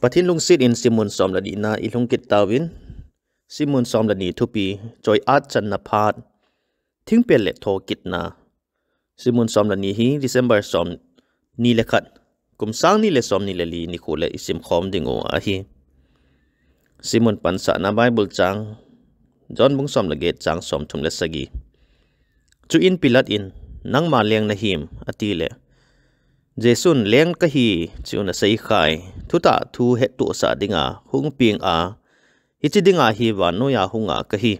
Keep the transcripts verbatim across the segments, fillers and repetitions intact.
Pathen lungset in Simon som le ni na i lhung kit tauvin, Simon som le ni thupi, choi-at channa phat, thingpel le thokitna. Simon som le ni hi December som ni le khat, kum sang ni le som ni le li nikho le i simkhom ding u ahi. Simon pansahna Bible chang, John bung som le get chang som thum le sagi. Chuin Pilat in, "Nangma leng na him?" ati le, Jesun, "Leng kahi, chu na sei khai. Thutah thu hettohsah dinga hung peng a, hiche dinga hi vannoiya hunga kahi.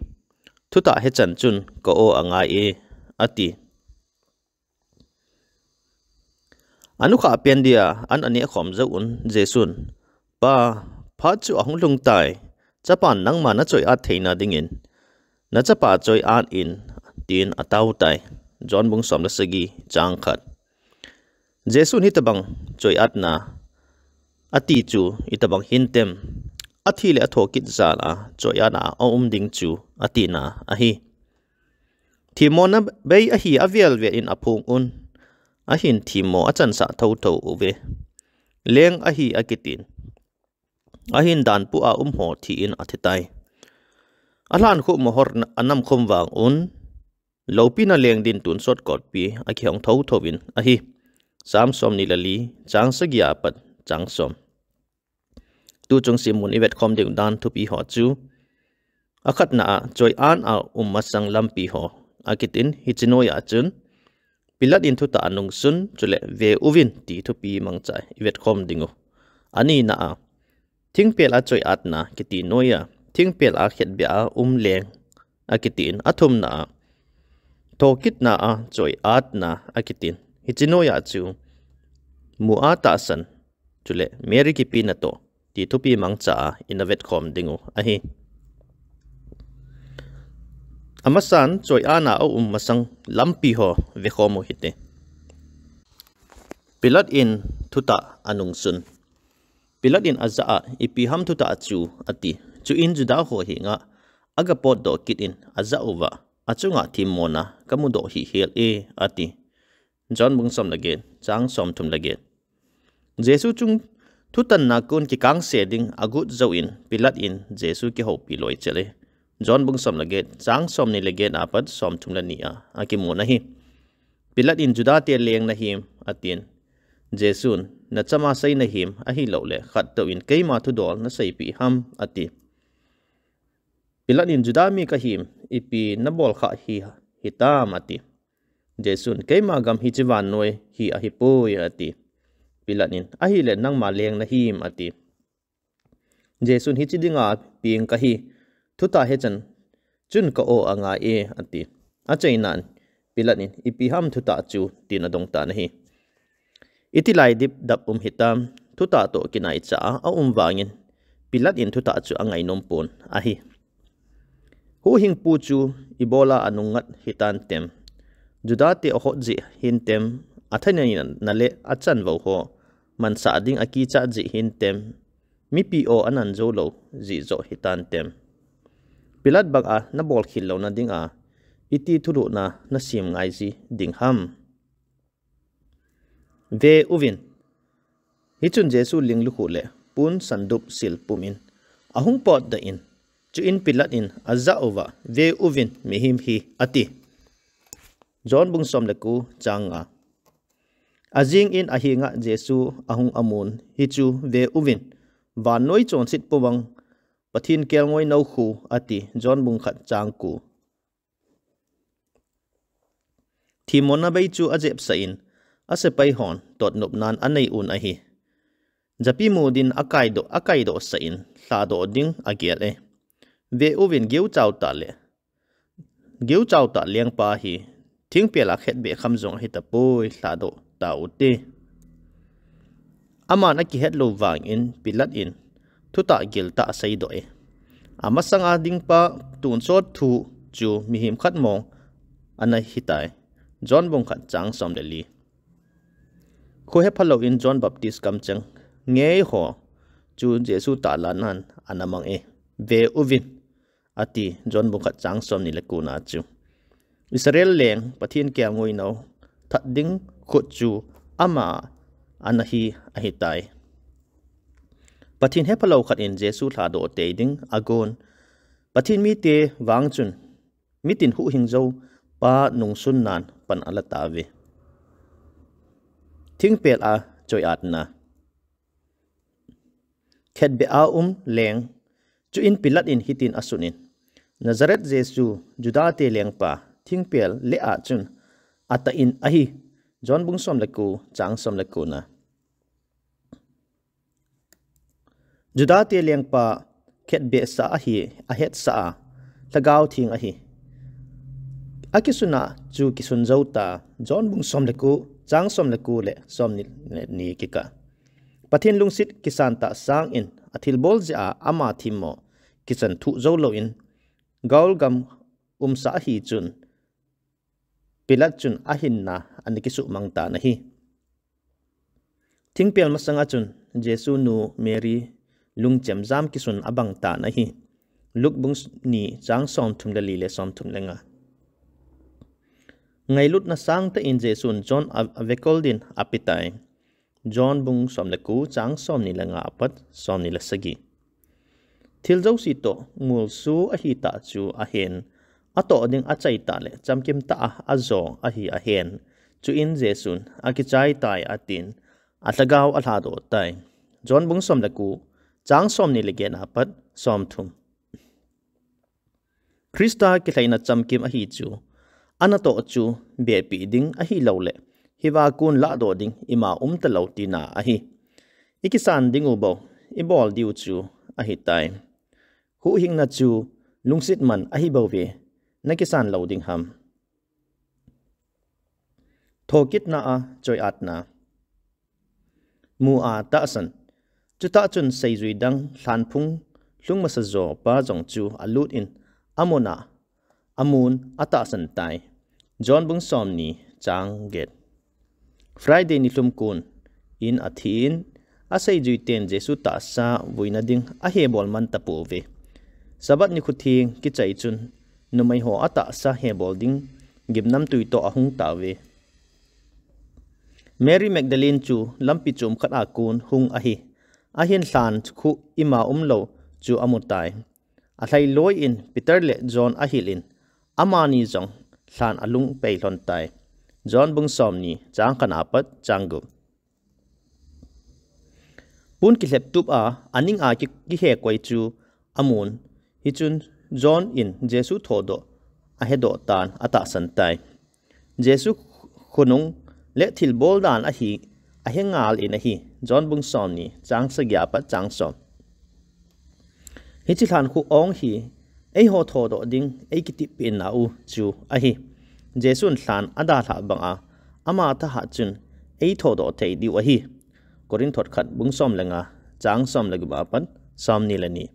Thutah hechan chun ka aw angai e," ati. Anukhah pen dia an aneh khom jou un Jesun, "Pa, phat chu ahung lhung tai. Chapan nangma na choi-at theina dingin na chapa choi-at in," tin atao tai. John bung som le sagi chang khat. Jesun hitobang choi-atna ati chu itobang hintem, athi le athokit jal a choi-at a aum ding chu atina ahi. Themmona bei ahi avel vel in aphong un, ahin themmo achansah thotho uve. Leng ahi akitin, ahin danpu a um ho thi in athi tai. Alhan khu mohor anam khom vang un, loupina leng din tonsot kotpi akihong thotho in ahi. Sam som ni le li, chang sagi apat chang som. Tuchung Simon i vetkhom ding dan thupi ho chu, akhatna a choi-at a um masang lampi ho akitin, hiche noiya chun Pilat in thutah anungsun, chule ve uvin ti thupi mangcha i vetkhom ding u. Anina a, thingpel a choi-atna kiti noiya, thingpel a khetbeh a um leng akitin, athumna a, thokitna a choi-atna akitin, hiche noiya chu mu a tahsan, chule Mary kipina toh ti thupi mangcha a i na vetkhom ding u ahi. Amasan choi-at a aum masang lampi ho vekhom u hite. Pilat in thutah anungsun. Pilat in ajah a, "Ipi ham thutah chu?" ati. Chuin Juda ho henga aga potdoh kit in ajah uva, "Achunga themmona kamudoh hihel e," ati. John bung som le get, chang som thum le get. Jesu chung thutanna kon kikangse ding agot jou in Pilat in Jesu kihoupi loi chel e. John bung som le get, chang som ni le get apat som thum le ni a akimun ahi. Pilat in, "Juda te leng na him?" atin. Jesun, "Na chama sei na him, ahilouleh khat toh in keima thudol na seipeh ham?" ati. Pilat in, "Juda mi ka him, ipi na bol khah hi hitam?" ati. Jesun, "Keima gam hiche vannoi hi ahipoi," ati. Pilat in, "Ahileh nangma leng na him?" ati. Jesun, "Hiche dinga peng kahi, thutah hechan chun ka aw angai e," ati. Achainan Pilat in, "Ipi ham thutah chu?" tin adong tan ahi. Iti lai dipdap um hitam, thutah toh kinaicha a aum vangin Pilat in thutah chu angainom pon ahi. Huhhingpu chu ibola anungngat hitantem, Juda te ahot jeh hintem, athaneina le achanvou ho mansah ding akichat jeh hintem, mipi aw anan jou lou jeh joh hitantem. Pilat banga na bolkhel louna dinga iti thulhuhna na sem ngai ji ding ham? Ve uvin. Hichun Jesu ling lukhuh le pon sandup sil pumin ahung potdoh in, chuin Pilat in ajah uva, "Ve uvin, mihem hi," ati. John bung som le ko, chang nga. Ajing in ahenga Jesu ahung amun, "Hichu ve uvin, vannoi chonset pouvang Pathen kelngoi nou khu," ati. John bung khat, chang ko. Themmona bei chu ajepsah in, asepai hon totnopnan anei un ahi. Japi mu din akaidoh, akaidohsah in, lhadoh ding agel e. Ve uvin, geuchau tah le, geuchau tah lengpa hi, thingpel a khetbeh kham jong ahitapoi, lhadoh taute. Aman akihet lou vangin Pilat in thutah giltah aseidoh e. Amasanga dingpa tonsot thu chu mihem khat mong ana hitai. John bung khat, chang som le li. Khohe phalou in John Baptist kamcheng ngei ho chu Jesu tahlannan ana mang e. "Ve uvin," ati. John bung khat, chang som ni le ko na chu Israel leng Pathen kelngoi nou that ding khut chu ama ana hi ahitai. Pathen hephalou khat in Jesu lhadoh tei ding agon. Pathen mite vang chun mitin huhhing jou pa nungsun nan pan ala tauve. Thingpel a choi-atna. Khetbeh a um leng, chuin Pilat in hitin asun in, Nazareth Jesu, Juda te lengpa, thingpel le a chun atah in ahi. John bung som le ko, chang som le ko na. Juda te lengpa khetbeh sa ahi, ahetsah a, Lhagao Theng ahi. Akisun a chu kisun jou ta, John bung som le ko, chang som le ko le som ni le ni kikah. Pathen lungset kisan tah sangin athilbol jeh a ama themmo kichan thuh jou louvin, gaolgam umsa ahi chun, Pilat chun ahinna ana kisuhmang tan ahi. Thingpel masanga chun Jesu nu Mary lungchem jam kisun abang tan ahi. Luke bung ni chang som thum le li le som thum le nga. Ngailutna sangtah in Jesun John a, avekol din apetai. John bung som le ko chang som ni le nga apat som ni le sagi. Thil jouse toh ngulsut ahi tah chu ahen, atoh ding achai tah le chamkim tah a ajong ahi ahen. Chuin Jesun akichai tai atin, alhagao alhadoh tai. John bung som le ko chang som ni le get apat som thum. Christa kilhaina chamkim ahi chu, anatoh chu bepeh ding ahilou le, hiva kon lahdoh ding ima um talou tina ahi. Ikisan ding u bou, ibol diu chu ahitai. Huhhingna chu lungset man ahi bouve, nakisan lou ding ham. Thokitna a choi-atna. Mu a tahsan. Chutah chun seijui dang lhanphung lhung masa jo pa jong chu alut in amun a, amun atahsan tai. John bung som ni chang get. Friday ni lhum kon in athin, aseijui ten Jesu tahsa vuina ding ahebol man tapouve. Sabbath nikho theng kichai chun numei ho atahsa hebol ding gimnamtui toh ahung tauve. Mary Magdalene chu lampi chom khat a kon hung ahi. Ahin lhan khu ima umlou chu amutai. Alhai loi in Peter le John ahil in, amani jong lhan alung pei lhon tai. John bung som ni chang khat apat chang gup. Pon kilhep tup a, aning a ki, kihe koi chu amun. Hichun John in Jesu thodoh ahedoh tan atahsan tai. Jesu khonung le thilbol dan ahi, ahengal in ahi. John bung som ni, chang sagi apat chang som. Hiche lhan khu ong hi, eiho thodoh ding, eikitepna u chu ahi. Jesun lhan adalhah bang a, ama thahat chun eithodoh thei diu ahi. Corinth thot khat bung som le nga, chang som le gup apat som ni le ni.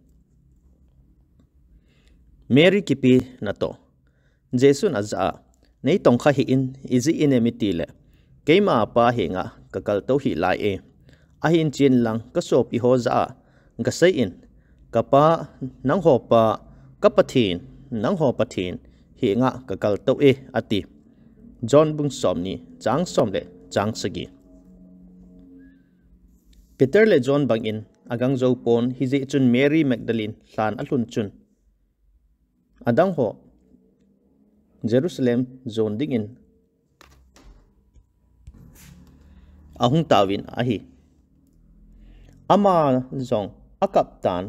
Mary kipe natoh. Jesun ajah a, nei tongkha hih in, ijeh inem itile, keima Pa henga kakal tou hih lai e. Ahin chen lang kasopi ho jah a, gasei in, ka Pa, nangho Pa, ka Pathen, nangho Pathen, henga kakal tou e, ati. John bung som ni, chang som le chang sagi. Peter le John bang in agang jou pon, hijeh chun Mary Magdalene lhan alhun chun, adang ho Jerusalem jon ding in ahung tauvin ahi. Ama jong akap tan,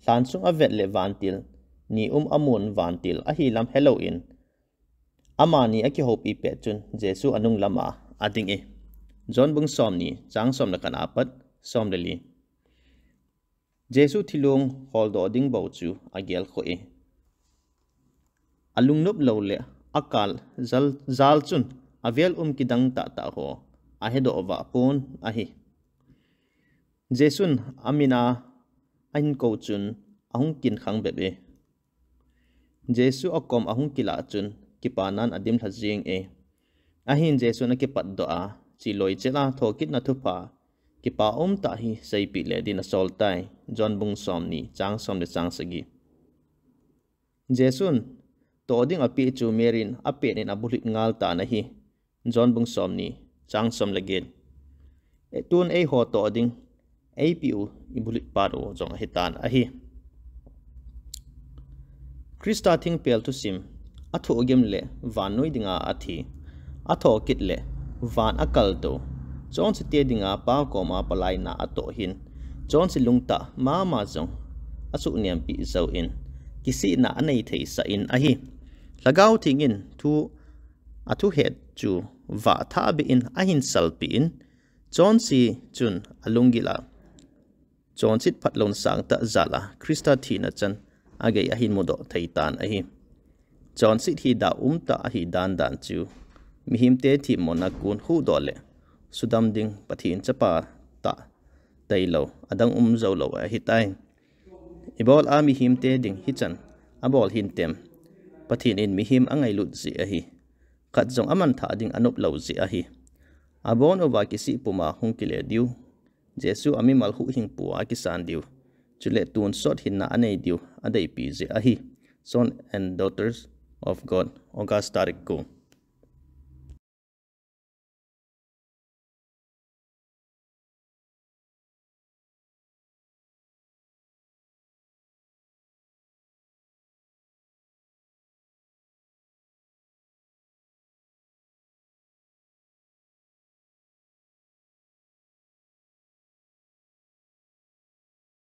lhan sung avet le vantil ni um amun, vantil ahi lam helou in, amani akihoupi pet chun Jesu anung lam a ading e. John bung som ni, chang som le khat apat som le li. Jesu thilong holdoh ding bou chu agel khoh e. Alungnop lou le akal jal, jal chun avel um kidang tahtah ho ahedoh vah pon ahi. Jesun amin a ahin kou chun ahung kin khang bep e. Jesu akom ahung kilah chun kipanan adim lha jeng e. Ahin Jesun akipatdoh a, chiloi chel a thokitna thupha kipa umtah hi seipeh le din asol tai. John bung som ni, chang som le chang sagi. Jesun toh ding apeh chu Mary in apet in abulhit ngal tan ahi. John bung som ni, chang som le get. E, tun eiho toh ding eipiu, ibulhit pat u jong ahitan ahi. Christa thingpel thusim, athohgim le vannoi dinga athi, athokit le van akaltou, chonsete dinga Pa koma palaina atoh hin, chonse lungtah mama jong asuhnempi jouvin, kisihna anei theisah in ahi. Lhagao Theng in thu, athuhet chu vah thahbeh in ahin salpeh in, chonse chun alunggil a chonset phatlouna sangtah jal a Christa thina chan agei ahin mudoh theitan ahi. Chonset hi dah umtah ahi dandan chu mihemte themmona kon huhdoh le sudam ding Pathen chapa tah tailou adang um joulou ahitai. Ibol a mihemte ding hichan abol hintem? Pathen in mihem angailut jeh ahi. Khat jong amanthah ding anoplou jeh ahi. Abon uva kisih puma hung kile diu, Jesu amimal huhhingpu a akisan diu, chule tonsot hinna anei diu adeipi jeh ahi. Sons and Daughters of God, August tarik ko.